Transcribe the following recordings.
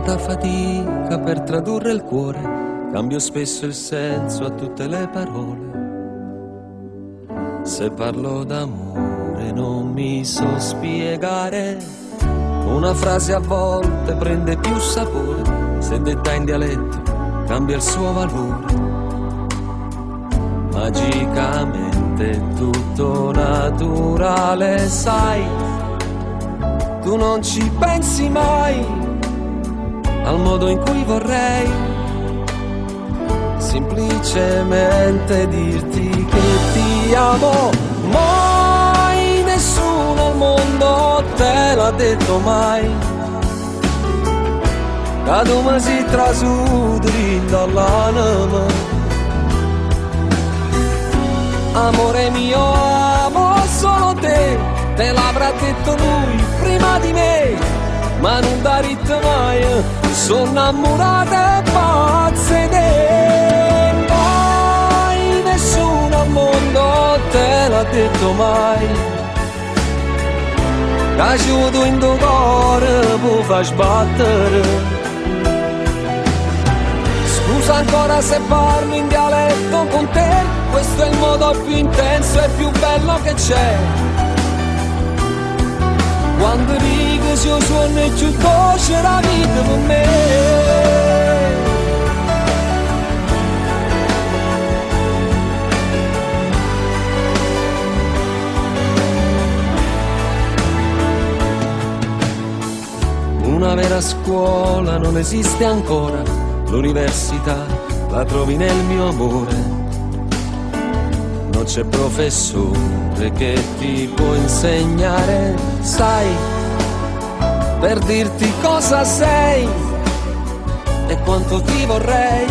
Quanta fatica per tradurre il cuore, cambio spesso il senso a tutte le parole. Se parlo d'amore non mi so spiegare, una frase a volte prende più sapore, se detta in dialetto cambia il suo valore. Magicamente è tutto naturale, sai, tu non ci pensi mai al modo in cui vorrei semplicemente dirti che ti amo. Mai nessuno al mondo te l'ha detto mai. Ca tu me si trasuto dint' all'anema. Amore mio, amo solo te, te l'avrà detto lui prima di me, ma nun t'ha ditto mai, so' 'nnammurato e pazzo 'e te. Mai nessuno al mondo te l'ha detto mai. Ca tu int' 'o core può fa sbattere. Scusa ancora se parlo in dialetto con te, questo è il modo più intenso e più bello che c'è. Quando dico si 'o suonno cchiù doce d' 'a vita per me. Una vera scuola non esiste ancora, l'università la trovi nel mio amore. Non c'è professore che ti può insegnare, sai, per dirti cosa sei e quanto ti vorrei.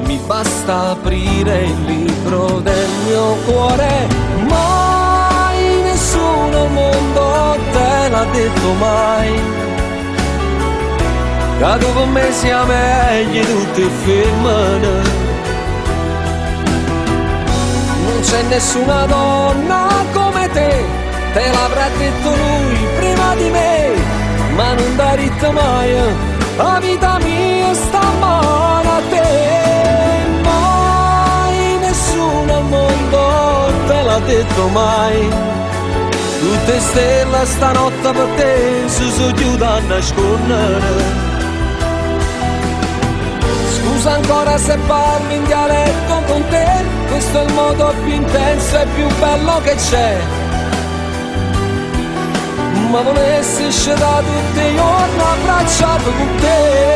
Mi basta aprire il libro del mio cuore, mai nessuno al mondo te l'ha detto mai. Ca tu pe' me si 'a meglio 'e tutte 'e femmene. Non c'è nessuna donna come te, te l'avrà detto lui prima di me, ma nun t'ha ditto mai, 'a vita mia sta 'mmano a te. Mai nessuno al mondo te l'ha detto mai. Tutte 'e stelle stanotte per te si sono chiuse a nascondere. Scusa ancora se parlo in dialetto con te, questo è il modo più intenso e più bello che c'è. Ma volessi scetà tutti i giorni abbracciato con te.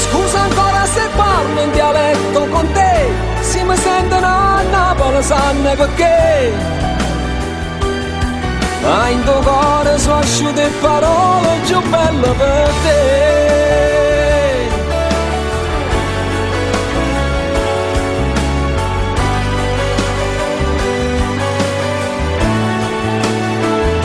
Scusa ancora se parlo in dialetto con te, si mi sentono a Napoli sanno perché. Ma in tuo cuore sono asciute parole più belle per te.